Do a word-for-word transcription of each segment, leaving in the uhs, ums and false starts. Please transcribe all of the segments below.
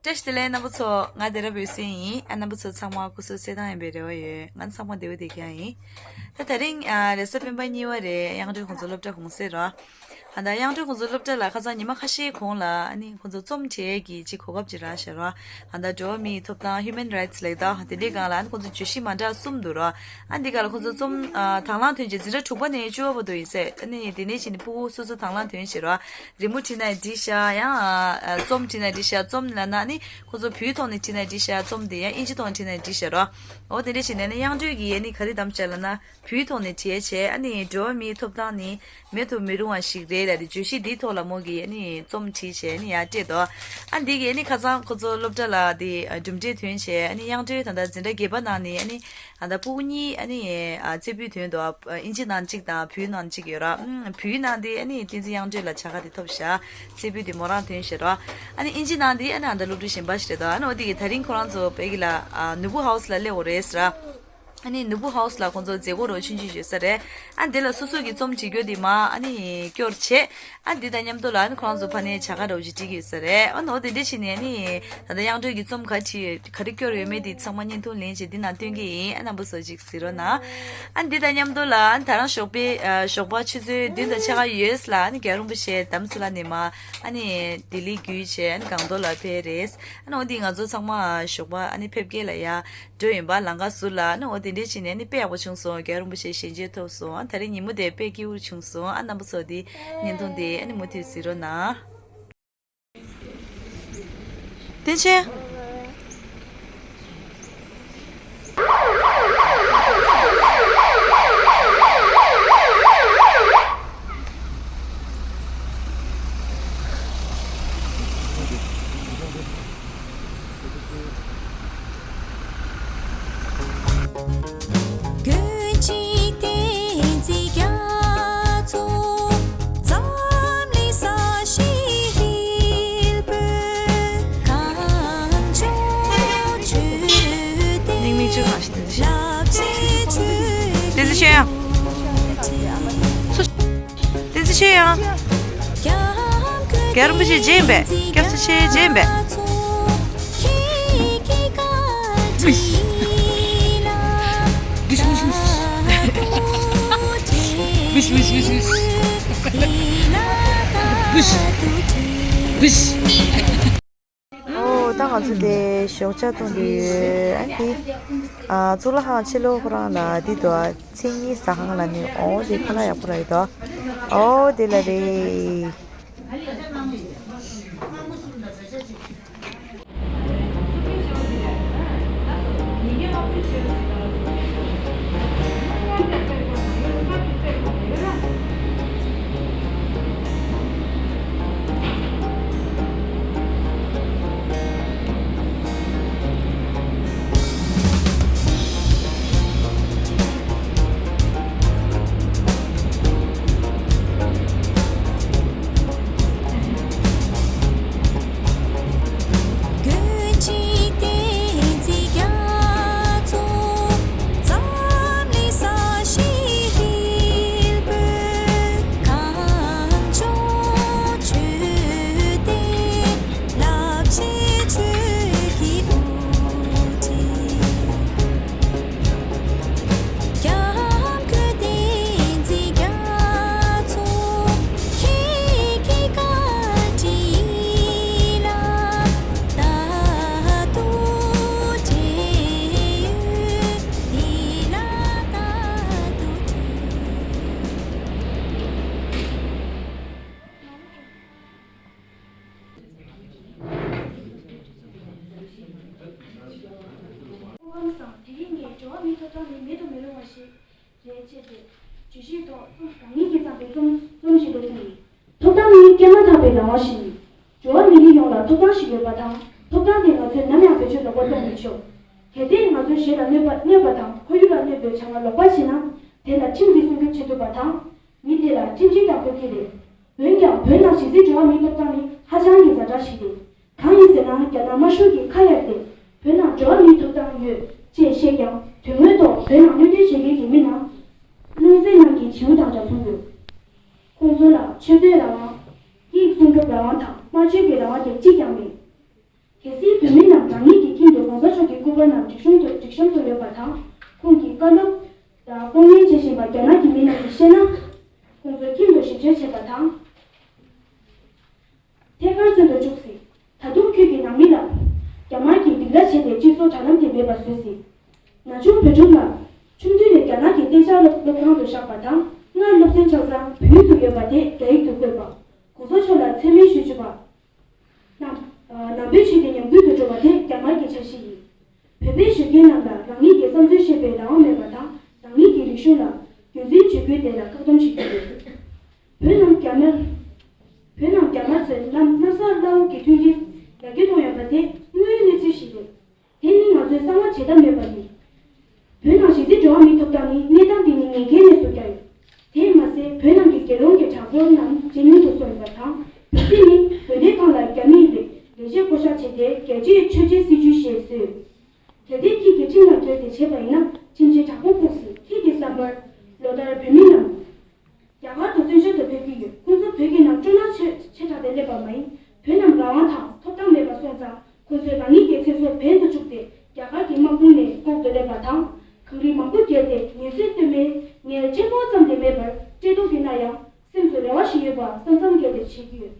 བཀྲ་ཤིས་བདེ་ལེགས་རྣམ་པ་ཚོ། ང་བདེ་རབ་འོད་ཟེར་ཡིན། ཨ། རྣམ་པ་ཚོ་ཚང་མ་སྐུ་གཟུགས་གསལ་ཐང་ཡིན་པའི་རེ་བ་ཡོད། ང་ཚང་མ་བདེ་པོ་བསྡད་ཀྱི་ཡིན། ད་དེ་རིང་ཨ་རེས་གཟའ་སྤེན་པ་གཉིས་པ་རེད། གཡང་སྒྲོལ་ཁོང་ཚོ་སློབ་གྲྭ་གུང་སེང་ར། ཨ། ད་གཡང་སྒྲོལ་ཁོང་ཚོ་སློབ་གྲྭ་ལ་ཁ་སང་ཉི་མ་ཁ་ཤས་གོང་ལ་ཨ་ནི་ཁོང་ཚོ་རྩོམ་བྲིས་ཀྱི་ཅིག་གོ་སྐབས་ཅིག་རག་ཤག་ར། ཨ། ད་འགྲོ་བ་མིའི་ཐོབ་ཐང་Human Rights ལབ་ད་དེ་འདྲའི་སྒང་ལ་ཨ་ནི་ཁོང་ཚོ་བརྗོད་གཞི་མ་འདྲ་གསུམ་འདུག་ར། ཨ། འདི་ག་ལ་ཁོང་ཚོ་རྩོམ་ཨ་དང་བླངས་ཐོན་བྱས་འཛིན་གྲྭ་དྲུག་པ་ནས་བཅུ་པ་བར་དུ་ཡིན་ཟེར། ཨ་ནི་དེ་ནས་བྱས་ནས་ཕྲུ་གུ་སོ་སོ་དང་བླངས་ཐོན་བྱས་ར། རི་མོ་བྲིས་ན་འགྲིག་ཤག། ཡང་ཨ་རྩོམ་བྲིས་ན་འགྲིག་ཤག། རྩོམ་ལབ་ན་ཨ་ནི་ཁོང་ཚོ་བོད་ཐོག་ནས་བྲིས་ན་འགྲིག་ཤག། རྩོམ་དེ་ཡང་ཨིན་ཇི་ཐོག་ནས་བྲིས་ན་འགྲིག་ཤག་ར། འོ་དེ་འདྲ་བྱས་ནས་ཨ་ནི་གཡང་སྒྲོལ་གྱིས་ཨ་ནི་ག་རེ་གཏམ་བཤད་ལབ་ན། བོད་ཐོག་ནས་བྲིས་བྱས་ཨ་ནི་འགྲོ་བ་མིའི་ཐོབ་ཐང་ནི་མེད་དུ་མི་རུང་བ་ཞིག་རེད་ལབ་དེ་བརྗོད་གཞི་འདིའི་ཐོག་ལ་མོ་གིས་ཨ་ནི་རྩོམ་བྲིས་བྱས་ཨ་ནི་ཡར་སྤྲད་དོ། ཨ་འདི་གིས་ཨ་ནི་ཁ་སང་ཁོ་ཚོ་སློབ་གྲྭ་ལ་དེ་གྲུབ་འབྲས་ཐོན་བྱས། ཨ་ནི་གཡང་སྒྲོལ་ད་ལྟ་འཛིན་གྲྭ་བརྒྱད་པ་ནང་ནས་ཨ་ནི་ད་ལྟ་ཕྲུ་གུ་གཉིས་ཨ་ནི་རྩེ་ཕུད་ཐོན་འདུག། ཨིན་ཇི་ནང་གཅིག་དང་བོད་ནང་གཅིག་ཡོད་ར། ཨུམ། བོད་ནང་དེ་ཨ་ནི་བསྟན་འཛིན་གཡང་སྒྲོལ་ལ་བྱ་དགའ་དེ་ཐོབ་ཤག། རྩེ་ཕུད་དེ་མོ་རང་ཐོན་ཤག་ར། ཨ་ནི་ཨིན་ཇི་ནང་དེ་ཨ་ནི་ཨ་ད་སློབ་ཕྲུག་གཞན་པ་ཞིག་རེད་དོ། ཨ་ནི་འོ་དེ་གིས་ད་རིང་ཁོ་རང་ཚོ་བོད་ཀྱི་ལ་ཨ་ནོར་བུ་ཧའུ་སི་ལ་སླེབས་ཡོད་རེད་ཟེར་ར། ཨ་ནི་ནོར་བུ་ཧའུ་སི་ལ་ཁོང་ཚོ་མཛད་སྒོ་རོ་ཆུང་ཆུང་ཡོད་ས་རེད། ཨ་འདི་ལ་སོ་སོ་གི་རྩོམ་བྲིས་རྒྱུ་དེ་མ་ཨ་ནི་སྐྱོར་བྱས། ཨ་འདི་དང་མཉམ་དུ་ལ་ཨ་ནི་ཁོ་རང་ཚོ་ཕ་ནས་བྱ་དགའ་རོ་ཅིག་སྤྲད་ཀྱི་ཡོད་ས་རེད། ཨ་ནི་འོ་དེ་འདྲ་བྱས་ནས་ཨ་ནི་ད་ལྟ་གཡང་སྒྲོལ་གྱི་རྩོམ་ག་བྲིས་ཡོད། ག་རེ་སྐྱོར་ཡོད་མེད་དེ་ཚང་མ་བརྙན་ཐུང་ལེན་བྱས་འདི་ནང་སྟོན་གྱི་ཡིན། ཨ་རྣམ་པ་ཚོ་ཅིག་གཟིགས་རོགས་གནང་། ཨ་འདི་དང་མཉམ་དུ་ལ་ཨ་ནི་ད་རང་ཞོགས་པའི་ཨ་ཞོགས་པ་ཆུ་ཚོད་བདུན་དང་ཕྱེད་ཀ་ཡོལ་ལ་ཨ་ནི་རྒྱལ་བ་རིན་པོ་ཆེ་དྷ་རམ་ས་ལ་ནས་མར་ཨ་ནི་ལྡི་ལི་བརྒྱུད་བྱས་ཨ་ནི་སྒང་ཏོག་ལ་ཕེབས་རེད། ཨ་ནི་འོ་འདི་ང་ཚོ་ཚང་མ་ཞོགས་པ་ཨ་ནི་ཕེབས་སྐྱེལ་ལ་ཡ་འགྲོ་ཡིན་པ། ལམ་ཁ་ཟུར་ལ་ཨ་ནི་འོ་དེ་འདྲས་བྱས་ནས་ཨ་ནི་དཔེ་ཡག་པོ་བྱུང་སོང་། རྒྱལ་བ་རིན་པོ་ཆེ་ཞལ་མཇལ་ཐོབ་སོང་། ཨ་ད་རེས་ཉིན་མོ་དེ་དཔེ་སྐྱིད་པོ་བྱུང་སོང་། ཨ་རྣམ་པ་ཚོ་འདི་བརྙན་ཐུང་དེ་ཨ་ནི་མུ་མཐུད་གཟིགས་རོགས་གནང་། བསྟན་ཆེན། བསྟན་འཛིན་ཆོས་དབྱངས། བསྟན་འཛིན་ཆོས་དབྱངས། རྒྱལ་བ་རིན་པོ་ཆེ་མཇལ་ཡིན་པས། སྐྱབས་སུ་མཆི། མཇལ་ཡིན་པས། ཨོ། ད་ང་ཚོ་དེ་ཞོགས་ཇ་འཐུང་གི་ཡོད། ཨ་ནི་དེ་ཨ་གཙུག་ལག་ཁང་ཕྱི་ལོགས་ཁོ་རང་ལ་འདི་འདུག། ཨ་མཚན་ཉིད་ཟ་ཁང་ལབ་ནི། ཨོ་དེ་ཁ་ལག་ཡག་པོ་རག་གི་འདུག། ཨོ་དེ་ལ་རེད། སྐུ་ཁམས་བཟང་། དེ་རིང་ངས་འགྲོ་བ་མིའི་ཐོབ་ཐང་ནི་མེད་དུ་མི་རུང་བ་ཞིག་རེད་ཅེས་པའི་བརྗོད་གཞིའི་ཐོག་རྩོམ་དགང་ཉིད་ཀྱིས་བརྩམས་པའི་རྩོམ་རྩོམ་ཞིག་ལ་གསན་ཡིན། ཐོབ་ཐང་ནི་སྐྱེས་མ་ཐག་པའི་རང་དབང་ཞིག་ཡིན། འགྲོ་བ་མི་རིགས་ཡོངས་ལ་ཐོབ་ཐང་ཞིག་ཡོད་པ་དང་། ཐོབ་ཐང་དེ་ང་ཚོས་ནམ་ཡང་བེད་སྤྱོད་ལོག་པ་གཏོང་མི་ཆོག། གལ་ཏེ་ང་ཚོས་གཞན་ལ་གནོད་པ་གནོད་པ་དང་ཁོར་ཡུག་ལ་གནོད་པའི་བྱ་བ་ལོག་པ་བྱས་ན། དེ་ལ་ཁྲིམས་ཀྱིས་སྲུང་སྐྱོབ་བྱེད་ཐུབ་པ་དང་། མི་དེ་ལ་ཁྲིམས་ཆད་ཀྱང་ཕོག་གི་རེད། འོན་ཀྱང་བོད་ནང་གཞི་རྩའི་འགྲོ་བ་མིའི་ཐོབ་ཐང་ནི་ཧ་ཅང་གི་ཛ་དྲག་ཞིག་རེད། གང་ཡིན་ཟེར་ན། རྒྱ་ནག་དམར་ཤོག་གིས་ཁ་གཡར་ཏེ་བོད་ནང་འགྲོ་བ་མིའི་ཐོབ་ཐང་ཡོད་ཅེས་བཤད་ཀྱང་། དོན་དངོས་ཐོག་བོད་ནང་གནས་སྡོད་བྱེད་མཁན་གྱི་མི་རྣམས་རླུང་རྩའི་ནང་གི་བྱིའུ་དང་འདྲ་མཚུངས་ཡོད། ཁོང་ཚོ་ལ་ཆོས་དད་རང་དབང་། སྐད་ཡིག་སྲུང་སྐྱོབ་རང་དབང་དང་སྨྲ་བརྗོད་ཀྱི་རང་དབང་དེ་གཅིག་ཀྱང་མེད། གལ་སྲིད་ ཕྱོགས་ཀྱི་སྐུ་པར་རྣམས་སྒྲིག་གཤོམ་དུ་སྒྲིག་གཤོམ་དུ་ཡོད་པ་དང་། ཁོང་གིས་བཀའ་སློབ་དང་སྐུ་ངལ་བྱེད་བཞིན་པ་རྒྱ་ནག་གི་མི་རྣམས་ཀྱིས་ཤེས་ན། ཁོང་ཚོའི་ཁྱིམ་དུ་ཞིབ་དཔྱད་བྱེད་པ་དང་། ཐད་ཀར་བཙོན་དུ་བཅུག་སྲིད། ད་དུང་ཁྱོད་ཀྱི་ནང་མི་ལ་རྒྱ་དམར་གྱིས་སྡིགས་ར་བྱས་ཏེ་སྤྱི་ཚོགས་དྲ་ལམ་དེ་མེད་པ་བཟོས་སྲིད། ན་ཆུང་བོད་ཕྲུག་ལགས། ཆུང་དུས་ནས་རྒྱ་ནག་གི་གཏན་འཇགས་སློབ་སློབ་ཁང་དུ་བཞག་པ་དང་། སྔར་སློབ་ཚན་ཆ་ཚང་བོད་ཡིག་ཏུ་ཡོད་པ་དེ་རྒྱ་ཡིག་ཏུ་བཀོད་པ། གོང་ས་མཆོག་ལ་མཚན་སྨད་ཞུ་བཅུག་པ། ནང་ནང་པའི་ཆོས་དེ་ཉམས་རྒུད་དུ་འགྲོ་བ་དེ་རྒྱ་དམར་གྱི་འཆར་གཞི་ཡིན། བོད་པའི་གཞོན་སྐྱེས་རྣམས་ལ་རང་ཉིད་ཀྱི་བསམ་ཚུལ་བཤད་པའི་རང་དབང་མེད་པ་དང་། རང་ཉིད་ཀྱི་རིག་གཞུང་ལ་རྒྱུན་འཛིན་བྱེད་དགོས་དེ་ལ་བཀག་སྡོམ་བྱེད་ཀྱི་ཡོད། བོད་ནང་རྒྱ་དམར། བོད་ནང་རྒྱ་དམར་ཚོས་ལམ་ལྷ་ས་གླ་འོག་གི་མཐུན་རྐྱེན་ཡར་རྒྱས་གཏོང་ཡོད་པ་དེ་དངོས་ཡོད་གནས་ཚུལ་ཞིག་རེད། དེ་ནི་ང་ཚོས་གསང་བ་བྱེད་ཐབས་མེད་པ་ཡིན། བོད་ནང་གཞི་རྩའི་འགྲོ་བ་མིའི་ཐོབ་ཐང་ནི། གནས་སྟངས་དེ་ནི་ཉེན་ཁའི་གནས་སུ་གྱར་ཡོད། དེས་མ་ཟད། བོད་ནང་གི་རྒྱལ་ཡོངས་ཀྱི་དྲག་པོ་རྣམས་ཇེ་ཉུང་དུ་སོང་ཡོད་པ་དང་། བོད་སྲིད་ནི་དགོན་སྡེ་ཁག་ལ་རྒྱ་མིས་ལས་ལས་བྱེད་བསྐོ་གཞག་བྱས་ཏེ། རྒྱལ་སྤྱིའི་ཆོས་བྱེད་སྲིད་ཇུས་ཞེས་བཟོས་ཡོད། གལ་ཏེ་ཁྱེད་ཀྱིས་ཁྲིམས་ལ་འགལ་ཏེ་བྱས་པ་ཡིན་ན། ཁྲིམས་ཆད་དྲག་པོ་ཕོག་སྲིད། ཁྱེད་ཀྱི་བསམ་པར། ལོ་ལྟར་བོད་མི་རྣམས་རྒྱ་གར་དུ་བཙན་བྱོལ་དུ་ཕེབས་ཀྱི་ཡོད། ཁོང་ཚོ་བོད་ཀྱི་ནང་སྤྲོ་སྣང་ཆེ་ཆེ་དྲགས་ཏེ་སླེབས་པ་མ་ཡིན། བོད་རྣམས་རང་དབང་དང་ཐོབ་ཐང་མེད་པ་སོང་ཙང་། ཁོང་ཚོས་རང་ཉིད་ཀྱི་མཚན་སྲོལ་འབེན་དུ་བཅུག་སྟེ། རྒྱ་གར་གྱི་དམག་དཔུང་ནས་ལྐོག་ཏུ་སླེབས་པ་དང་། གངས་རི་མང་པོ་བརྒལ་ཏེ་ངལ་རྩོལ་སྟོན་པའི་ངལ་ཕྲན་བུ་ཙམ་དེ་མེད་པར། བཀྲེས་ལྟོགས་ཀྱིས་མནར་ཡང་། སེམས་སུ་རེ་བ་ཞིག་ཡོད་པ་བསམ་བསམ་བརྒྱབ་སྟེ་བྱེད་ཀྱི་ཡོད།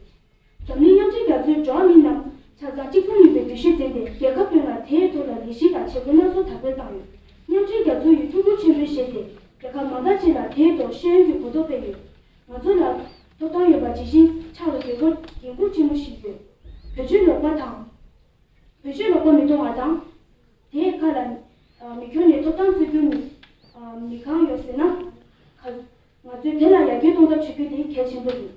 འཛམ་གླིང་མཉམ་འབྲེལ་རྒྱལ་ཚོའི་འགྲོ་བ་མིའི་རྣམས་ཆ་ཚང་གཅིག་མཚུངས་ཡིན་པའི་འདུ་ཤེས་འཛིན་ཏེ། རྒྱལ་ཁབ་དོན་ལ་དེའི་ཐོག་ལ་ལས་གཞི་དང་བྱེད་སྒོ་སྣ་ཚོགས་དར་སྤེལ་བཏང་ཡོད། མཉམ་འབྲེལ་རྒྱལ་ཚོ་ཡིས་ཐུགས་ཁུར་ཆེན་པོས་བཞེས་ཏེ། རྒྱལ་ཁབ་མང་དག་ཅིག་ལ་དེའི་ཐོག་ཤེས་ཡོན་གྱི་གོ་རྟོགས་སྤེལ་ཡོད། ང་ཚོ་ལ་ཐོབ་ཐང་ཡོད་པ་ཇི་བཞིན། ཕྱག་ལ་འགན་འཁུར་འགན་འཁུར་ཆེན་པོ་ཞིག་ཡོད། བེད་སྤྱོད་ལོག་པ་དང་། བེད་སྤྱོད་ལོག་པ་མི་གཏོང་བ་དང་། དེའི་ཁ་ལ་མི་ཁྱོན་ནས་ཐོབ་ཐང་རྩོད་རྒྱུ་མི་མི་གང་ཡོད་ཟེར་ན། ང་ཚོས་དེ་ལ་ཡར་རྒྱས་གཏོང་ཐབས་བྱེད་རྒྱུ་དེ་གལ་ཆེན་པོ་ཡིན།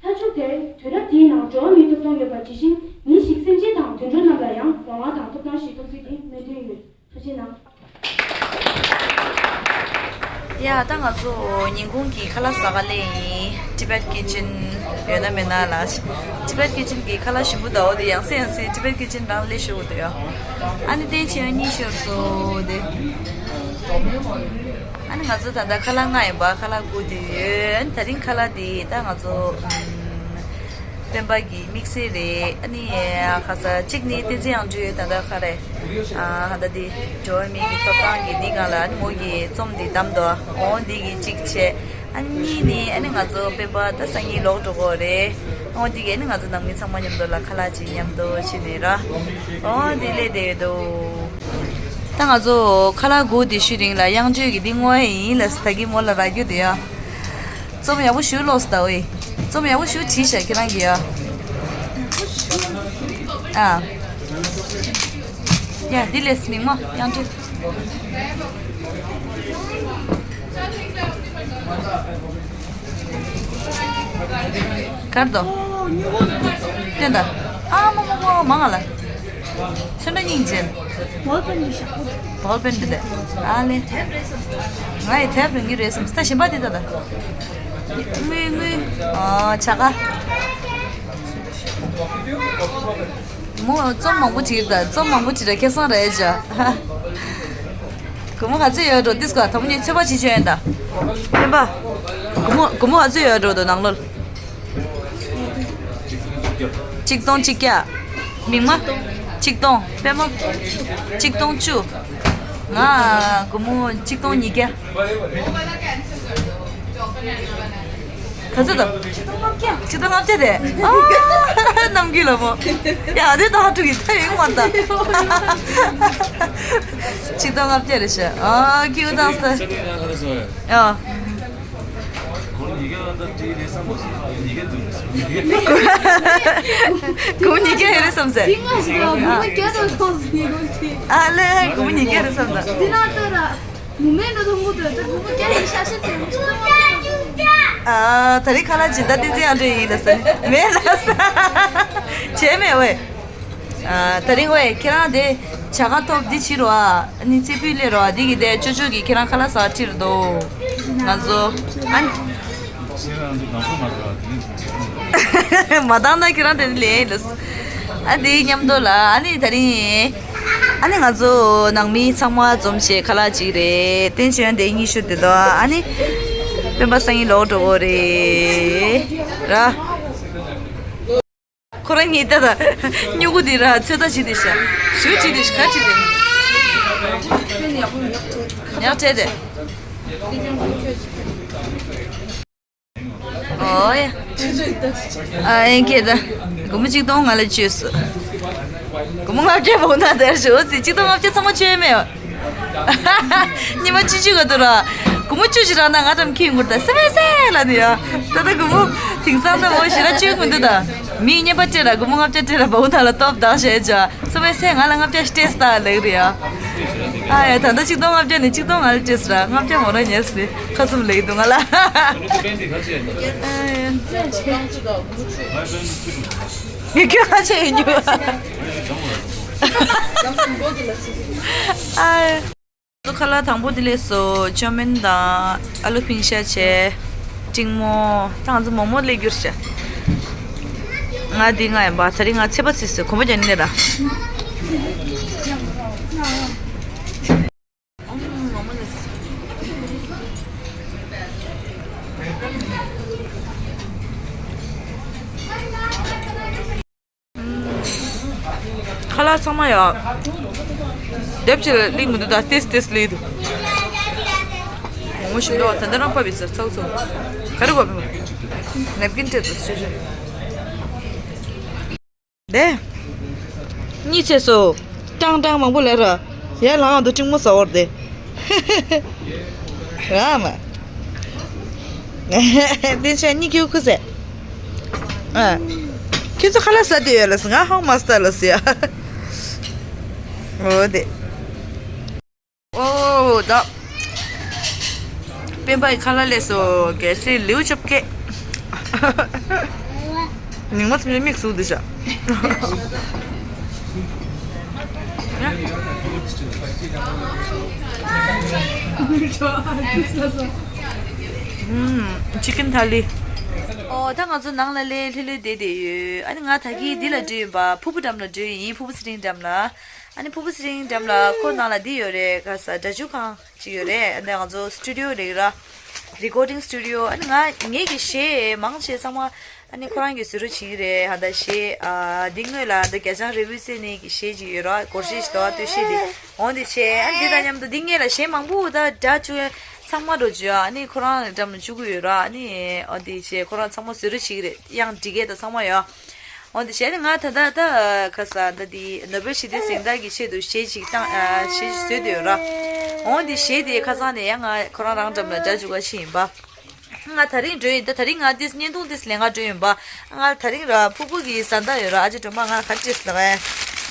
ལྟ་ཕྱོགས་དེར་དུས་རབས་དེའི་ནང་འགྲོ་བ་མིའི་ཐོབ་ཐང་ཡོད་པ་ཇི་བཞིན། ཉིན་ཞིག་སེམས་ཅན་དང་དུད་འགྲོ་རྣམས་ལ་ཡང་རང་དབང་དང་ཐོབ་ཐང་ཞིག་ཐོབ་རྒྱུ་དེ་སྨོན་འདུན་ཡོད། ཐུགས་རྗེ་གནང་། ཡ། ད་ང་ཚོ་ཉིན་གུང་གི་ཁ་ལག་ཟ་ག་སླེབས་ཡིན། Tibet Kitchen ཡོད་ན་མེད་ན་ལ། Tibet Kitchen གི་ཁ་ལག་ཞིམ་པོ་འདུག་འོ་དེ་ཡང་སེ་ཡང་སེ་Tibet Kitchen རང་སླེབས་ཤོག་འདུག་ཡ། ཨ་ནི་བསྟན་ཆེན་གཉིས་ཤོར་སོང་དེ། ཨ་ནི་ང་ཚོ་ད་ལྟ་ཁ་ལག་ལྔ་ཡིན་པ། ཁ་ལག་དགུ་དེ་ཡོད། ཨ་ནི་ད་རིང་ཁ་ལག་དེ་ད་ང་ཚོ་སྤེན་པ་གི་དམིགས་བསལ་རེད། ཨ་ནི་ཁ་ས་གཅིག་ནི་བསྟན་འཛིན་དབྱངས་སྒྲོན་ད་ལྟ་ག་རེ། ཨ་ད་དེ་འགྲོ་བ་མི་གི་ཐོབ་ཐང་གི་འདི་སྒང་ལ་ཨ་ནི་མོ་གི་རྩོམ་འདི་བདམས་འདུག་འོ་འདི་གི་གཅིག་བྱས། ཨ་ནི་གཉིས་ནི་ཨ་ནི་ང་ཚོ་སྤེན་པ་ད་སང་ཉིན་ལོག་འགྲོ་གི་རེད། འོ་འདི་གི་ཨ་ནི་ང་ཚོ་ནང་མི་ཚང་མ་མཉམ་དུ་ལ་ཁ་ལག་ཅིག་མཉམ་དུ་བྱས་ནས་ར། འོ་འདི་ལས་དེ་ཡོད་དོ། ད་ང་ཚོ་ཁ་ལག་དགུ་དེ་ཤུལ་རིང་ལ་དབྱངས་སྒྲོན་གི་འདི་བསྔོ་ཡ་ཡིན་ལ། ད་གི་མོ་ལ་རག་རྒྱུ་དེ་ཡ། རྩོམ་ཡག་པོ་ཞུ་ལོག་སི་ད་ཝེ། རྩོམ་ཡག་པོ་ཞུ་བྲིས་ཤག་ཁྱེད་རང་གིས་ཡ། ཨ། ཡ་འདི་ལས་མིང་མ་དབྱངས་སྒྲོན། གར་དོ། སྟོན་ད། ཨ་མ་མ་མ་མ་ང་ལ། ཚོན་ཁྲ་སྙིང་རྗེ། བོལ་པེན་འདི་ཤག་བོལ་པེན་འདི་དེ། ཨ་ལེ། ང་ཡི་དེབ་རིང་གི་རེད་བསམ། ད་གཞན་པ་འདི་ད་ད། དངུལ་དངུལ། ཨ་བྱ་དགའ། མོ་རྩོམ་མང་པོ་བྲིས་ད། རྩོམ་མང་པོ་བྲིས་ད་ཁེ་བཟང་རེད་ཅ། སྒོར་མོ་ག་ཚོད་ཡོད་འགྲོ་འདི་སྐོར་དང་པོ་ཉིད་ཚོད་དཔག་བྱེད་ཆོག་ཡོད་ད། སྤེན་པ། སྒོར་མོ་སྒོར་མོ་ག་ཚོད་ཡོད་འགྲོ་འདུག་ནང་ལོགས། ཆིག་སྟོང་གཅིག་བརྒྱ། མིག་དམར། ཆིག་སྟོང་། པད་མ། ཆིག་སྟོང་བཅུ། ང་སྒོར་མོ་ཆིག་སྟོང་ཉིས་བརྒྱ། ག་ཚོད་དང་། ཆིག་སྟོང་ལྔ་བརྒྱ་རེད། ཨ། ནམ་རྒྱུན་ལ་མོ། ཡ་དེ་ད་ཧ་ཐུག་གི་ད་ཡོང་མ་ད། ཆིག་སྟོང་ལྔ་བརྒྱ་རེད་ཤག་ཨ་ཁྱེད་ཀྱིས་བཏང་ས། ཡ། སྒོར་མོ་ཉིས་བརྒྱ་ལ་ད་དེ་རེད་བསམ་པ་ཞིག་ཉིས་བརྒྱ་འདུག་སྒོར་མོ་ཉིས་བརྒྱ་ཡོད་རེད་བསམ་ཟེར། དེ་སྔ་ཞིག་ལ་སྒོར་མོ་བརྒྱ་དང་ཐོག་ཟིན་ཡོད་དེ། ཨ་ལེ་སྒོར་མོ་ཉིས་བརྒྱ་རེད་བསམ་ད། འདི་ན་ལྟོས་ར། མུ་མེན་འགྲོ་དང་མུ་དོ་ད་སྒོར་མོ་བརྒྱ་ཡིན་ཤག་ཤག་ཟེར་མུ་ཤག་མ་ཨ་ད་རེས་ཁ་ལག་ཅིག་ད་ཏི་ཙི་ཨ་འདྲ་ཡིན་ལ་ཟེར་མེད་ལ་ཟེར། བྱས་མེད་ཝེ། ཨ་ད་རིང་ཝེ་ཁྱེད་རང་དེ་བྱ་དགའ་ཐོབ་འདི་ཕྱིར་རོ་ཨ་ནི་རྩེ་ཕུད་སླེབས་རོ་ཨ་འདི་གི་དེ་ཅོ་ཅོ་གི་ཁྱེད་རང་ཁ་ལག་ཟ་ཁྲིར་འདུག་ང་ཚོ་ཨ་ནི། ཁྱེད་རང་ཚོ་དང་པོ་མ་ཟ་བ་དེ་ནི་མ་བཏང་ན་ཁྱེད་རང་དེ་ནི་ལས་ལ་ཨ་འདི་མཉམ་དུ་ལ་ཨ་ནི་ད་རིང་ཨ་ནི་ང་ཚོ་ནང་མི་ཚང་མ་འཛོམས་བྱས་ཁ་ལག་ཅིག་རེད་བསྟན་བྱོན་དེ་གཉིས་ཤོད་དེ་དོ་ཨ་ནི་སྤེན་པ་སང་ཉིན་ལོག་འགྲོ་གོ་རེད་ར། ཁོ་རང་གཉིས་ད་ད་སྨྱུ་གུ་འདི་ར་ཚོད་ལྟ་བྱེད་དེ་ཤ་ཞུ་བྱེད་དེ་ཤ་ག་བྱེད་དེ། ཉག་ཕྲད་དེ། ཨོ་ཡ། ཨ་ཨེ་ཁེ་ད། སྒོར་མོ་གཅིག་སྟོང་ང་ལ་བཅོལ་སོང་། སྒོར་མོ་ལྔ་བརྒྱ་བོ་ན་དེར་ཞོ་ཚི་གཅིག་སྟོང་ལྔ་བརྒྱ་ཚང་མ་བཅོལ་མེད། ཉི་མ་བཅུ་གཅིག་ག་དུ་ར། སྒོར་མོ་བཅུ་གཅིག་རག་ན་ང་ཏམ་ཁྱི་ངུར་ད་སེ་བས་སེ་ལ་ནི་ཡ། ད་ད་སྒོར་མོ་དེང་སང་ད་འོ་ཞེ་ར་བཅོལ་མི་འདུག་ད། མི་གཉིས་པ་སྤྲད་ལ་སྒོར་མོ་ལྔ་བརྒྱ་སྤྲད་ལ་བའུ་ད་ལ་སྟོབས་དག་བྱས་ཅ། སེ་བས་སེ་ང་ལ་ལྔ་བརྒྱ་སྤྲད་ས་ལེགས་རེད་ཡ། ཨ་ཡ་ད་ད་གཅིག་སྟོང་ལྔ་བརྒྱ་ནི་གཅིག་སྟོང་ང་ལ་སྤྲད་ས་ར་ལྔ་བརྒྱ་མོ་ར་ཉལ་སི་ཁ་ཚུམ་ལེགས་འདུག་ང་ལ། ཨ་ཡ། ངས་ཁྱོད་ཧ་ཆེ་ཡིན་རྒྱུ། ཨ། ཁ་ལག་དང་པོ་དེ་ལས་སོ་ཅོ་མིན་དང་ཨ་ལུ་ཕིང་ཤ་བྱས། ཀྲིང་མོ་ཐང་ཙི་མོག་མོག་ལས་རྒྱུར་བྱས། ང་འདི་ང་ཡིན་པ་ད་རིང་ང་ཚེ་པ་ཚིག་སོ་གོམ་པ་རྒྱ་ནི་ལས་ར། ཁ་ལག་ཚང་མ་ཡ། དེབ་ཅིག་ལ་སླེབས་མི་འདུག་ད་ཏེས་ཏེས་སླེབས་འདུག་ངོ་མ་ཞིམ་འདུག་ད་ལྟ་རང་པ་བི་ཟེར་ཚག་ཚུག་ག་རེ་གོ་བི་མ། ནེབ་ཀིན་སྤྲད་འདུག་ཤོད་ཤོད། དེ། གཉིད་ཆད་སོ། ཀྲང་ཀྲང་མང་པོ་ལས་ར། ཡར་ལངས་འདུག་ཀྲིང་མོ་ཟ་བར་དེ། ར་མ། དེ་ཆ་གཉིད་ཁྱུག་ཁུ་ཟེ། ཨ། ཁྱོད་ཚོ་ཁ་ལག་ཟ་དུས་ཡོད་ལ་ང་ཧང་མ་ཟ་ལ་ཟེ་ཡ། འོ་དེ། ཨོ་ད། སྤེན་པ་ཡི་ཁ་ལག་ལས་སོ་གལ་སྲིད་ལིའུ་ཆོབ་སྐད། ཉིན་མོ་ཚོ་མིག་ཟུག་འདི་བྱ། ཨུམ། ཅི་ཀིན་ཐ་ལི། ཨོ་ད་ང་ཚོ་ནང་ལ་ལས་ལྷོད་ལྷོད་བསྡད་བསྡད་ཡོད། ཨ་ནི་ང་ད་གིན་འདི་ལ་འགྲོ་ཡིན་པ། ཕུར་བུ་འགྲམ་ལ་འགྲོ་ཡིན། ཕུར་བུ་ཚེ་རིང་འགྲམ་ལ། ཨ་ནི་ཕུར་བུ་ཚེ་རིང་འགྲམ་ལ་ཁོ་ནང་ལ་འདི་ཡོད་རེད། ག་ས་སྒྲ་སྒྱུར་ཁང་ཅིག་ཡོད་རེད། ཨ་ནི་ང་ཚོ་སི་ཊུ་ཌི་ཡོ་རེད་ར། རི་ཀོར་ཌིང་སི་ཊུ་ཌི་ཡོ། ཨ་ནི་ང་ངེད་ཀྱི་གཞས་མང་ཆེ་ཚང་མ་ཨ་ནི་ཁོ་རང་གིས་བཟོ་རོགས་བྱེད་ཀྱི་རེད། ཧ་ད་གཞས་ཨ་འདི་སྔོན་ལ་ད་རྒྱ་ལྕང་རི་བོའི་རྩེ་ནས་ཀྱི་གཞས་ཅིག་ཡོད་ར། སྒོར་གཞས་ཤིག་འདུག་ཨ་སྟོད་གཞས་འདི་འོང་འདི་བྱས། ཨ་ནི་འདི་དང་མཉམ་དུ་འདི་སྔོན་ལ་གཞས་མང་པོ་ད་སྒྲ་བཅུག་ཚང་མ་འགྲོ་བཅུག་ཨ་ནི་ཁོ་རང་འགྲམ་ལ་བཅུག་གི་ཡོད་ར། ཨ་ནི་ཨ་འདི་བྱས་ཁོ་རང་ཚང་མ་བཟོ་རོགས་བྱེད་ཀྱི་རེད། དབྱངས་འབྲི་མཁན་དང་ཚང་མ་ཡོད། འོ་འདི་བྱས་ནས་ང་ད་ལྟ་ད་ཁ་ས་ད་འདི་ནོ་བེལ་ཞི་བདེའི་གཟེངས་རྟགས་ཀྱི་ཆེད་དུ་གཞས་ཅིག་བཏང་ཨ་གཞས་ཅིག་བཟོས་བསྡད་ཡོད་ར། འོ་འདི་གཞས་དེ་ཁ་སང་ནས་ཡང་ང་ཁོ་རང་རང་འགྲམ་ལ་སྒྲ་འཇུག་ག་ཕྱིན་ཡིན་པ། ང་ད་རིང་འགྲོ་ཡིན་ད། ད་རིང་ང་ཏིས་བརྙན་ཐུང་ཏིས་ལེན་ག་འགྲོ་ཡིན་པ། ང་ད་རིང་ར་ཕུར་བུ་གི་གཟེངས་རྟགས་ཡོད་ར། ཨ་ཅེ་སྒྲོལ་མ་ང་ལ་ག་རེ་སྤྲད་སོང་ལབ་ཨེ།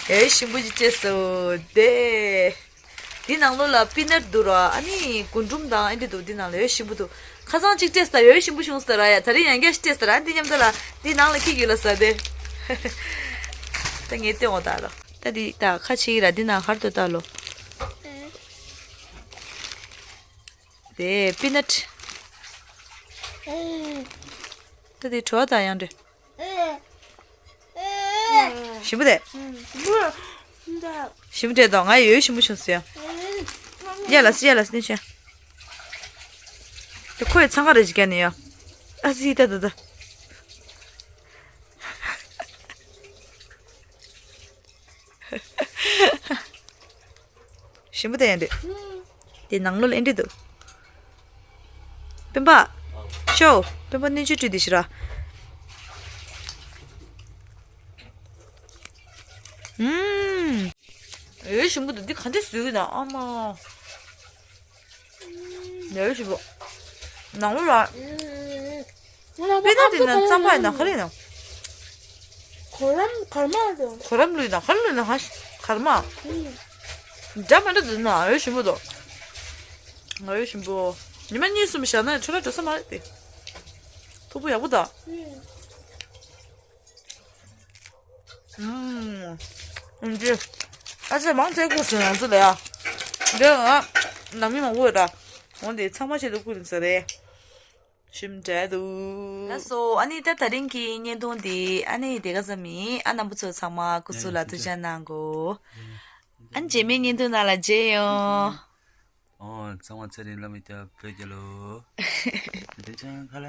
ཡོལ་ཞིམ་པོ་ཅིག་སྤྲད་སོང་དེ། འདི་ནང་ལོགས་ལ་པི་ནཊ་འདུག་ར། ཨ་ནི་རྒུན་འབྲུམ་དང་ཨེ་འདྲ་འདུག་འདི་ནང་ལ་ཡོལ་ཞིམ་པོ་འདུག་ཁ་སང་གཅིག་སྤྲད་ས་ཡོལ་ཞིམ་པོ་བྱུང་ས་ར་ཡ། ད་རིང་ཡང་བསྐྱར་སྤྲད་ས་ར། འདི་མཉམ་དུ་ལ་འདི་ནང་ལ་ཁྱི་རྒྱུད་ལ་ཟ་དེ། ད་ངས་སྟོན་འོང་ད་ལོ། ད་འདི་ད་ཁ་ཕྱེ་གི་ར། འདི་ནང་ག་རེ་འདུག་ལྟ་ལོ། དེ་པི་ནཊ། ད་འདི་བྲོ་བ་དང་ཡང་འདྲ། ཞིམ་པོ་དེ། ཞིམ་པོ་དེ་དང་ང་ཡོད་ཞིམ་པོ་བྱུང་ཟེར། ཡ་ལ་སི་ཡ་ལ་སི་ནི་ཆེ། དེ་ཁོས་འཚང་ཁ་རེ་ཅིག་བརྒྱབ་ནས་ཡ། ཨ་སི་ད་ད་ད། ཞིམ་པོ་དེ་ཡང་འདུག་དེ་ནང་ལོགས་ལ་ཨེ་འདྲ་འདུག་སྤེན་པ། ཤོ། སྤེན་པ་སྣོད་བཅུད་བཀྲུས་དེ་ཤི་ར། ཨུམ། ཨེ་ཞིམ་པོ་འདུག་འདི་ག་འདྲ་བཟོས་ན་ཨ་མ། ཡ་ཡོད་ཞིག་པོ། ནང་ལོགས་ལ། ང་ལ་པེ་ཏ་དེ་ན་རྩམ་པ་ཡིན་ན་ག་རེ་ཡིན་ན། གོ་རམ་གར་མ་རེད། གོ་རམ་ལུས་ན་ག་རེ་ལུས་ན་ཧ་གར་མ། འདྲ་མི་འདྲ་འདུག་ན་ཡོད་ཞིམ་པོ་འདུག་ང་ཡོད་ཞིམ་པོ། ཉི་མ་གཉིས་གསུམ་བཞག་ན་ཁྲོ་ར་འགྲོ་ས་མ་རེད་དེ། ཐུག་པོ་ཡག་པོ་འདུག་ཨུམ། ཨུམ་ཅི། ཨ་ཅེ་མང་ཆེ་ཁུ་སུ་ཡང་ཚུ་ལ་ཡ། འདི་ང་ནང་མི་མང་པོ་ཡོད་ད། འོན་ཏེ་ཚང་མ་ཆེད་དུ་ཁུ་རིན་ས་རེད། ཞིམ་དྲག་འདུག་ལགས་སོ། ཨ་ནི་ད་ད་རིང་གི་བརྙན་ཐུང་འདི་ཨ་ནི་དེ་ག་ཙམ་ཡིན། ཨ་རྣམ་པ་ཚོ་ཚང་མ་སྐུ་གཟུགས་ལ་ཐུགས་ཅག་གནང་གོ་ཨ་ནི་རྗེས་མའི་བརྙན་ཐུང་ནང་ལ་མཇལ་ཡོང་། ཨོ་ཚང་མ་ཚེ་རིང་བླ་མའི་སྐྱབས་བོད་རྒྱལ་ལོ། བདེ་ཆེན་ཁ་ལ།